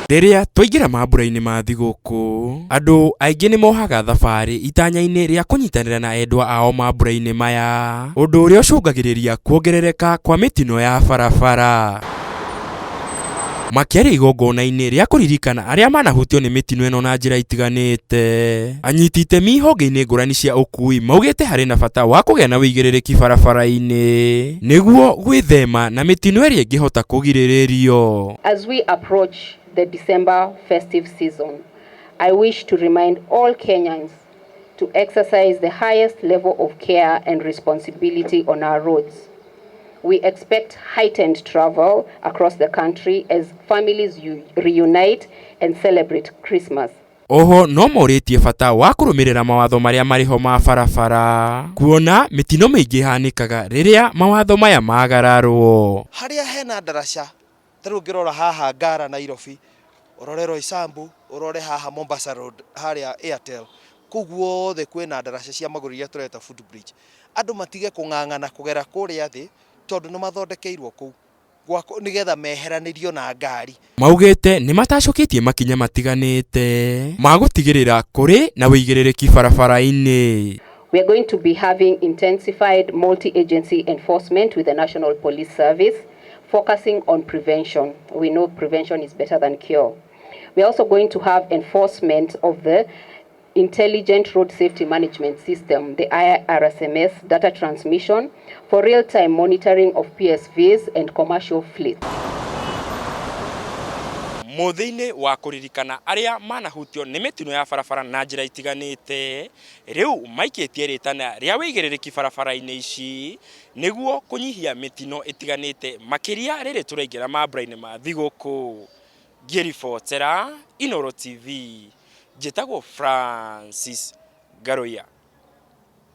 Rĩrĩa twaingĩra mambura-inĩ ma thigũkũ, andũ aingĩ nĩ mohaga thabarĩ itanya-inĩ rĩa kũnyitanĩra na endwa ao mambura-inĩ maya, ũndũ ũrĩa ũcũngagĩrĩria kuongerereka kwa mĩtino ya barabara. Makĩaria igongona-inĩ rĩa kũririkana arĩa manahutio nĩ mĩtino ĩno na njĩra itiganĩte, anyiti itemi honge-inĩ ngũrani cia ũkui maugĩte harĩ na bata wa kũgĩa na ũigĩrĩrĩki barabara-inĩ nĩguo gwĩthema na mĩtino ĩrĩa ĩngĩhota kũgirĩrĩrio. As we approach the December festive season, I wish to remind all Kenyans to exercise the highest level of care and responsibility on our roads. We expect heightened travel across the country as families reunite and celebrate Christmas. Oho no morĩtie bata wa kũrũmĩrĩra mawatho marĩa marĩ ho ma barabara kuona mĩtino mĩingĩ ĩhanĩkaga rĩrĩa mawatho maya magararwo. Harĩa hena ndaraca ta rĩu ũngĩrora haha Ngara Nairobi, ũrore Roysambu, ũrore haha Mombasa Road harĩa Airtel, kũu guothe kwĩna ndaraca cia magũrũ iria tũreta foot bridge. Andũ matige kũng'ang'ana kũgera kũrĩa thĩ tondũ nĩ mathondekeirwo kũu nĩgetha meheranĩrio na ngari. Maugĩte nĩmatacũkĩtie makinya matiganĩte ma gũtigĩrĩra kũrĩ na ũigĩrĩrĩki barabara-inĩ. We are going to be having intensified multi-agency enforcement with the National Police Service, focusing on prevention. We know prevention is better than cure. We are also going to have enforcement of the Intelligent Road Safety Management System, the IRSMS data transmission for real-time monitoring of PSVs and commercial fleets. Mũthĩ-inĩ wa kũririkana arĩa manahutio nĩ mĩtino ya barabara na njĩra itiganĩte, rĩu maikĩtie rĩtana rĩa wĩigĩrĩrĩki barabara-inĩ ici nĩguo kũnyihia mĩtino ĩtiganĩte makĩria rĩrĩ tũraingĩra mambura-inĩ ma thigũkũ. Ngĩribotera Inooro TV, njĩtagwo Francis Ngaruiya.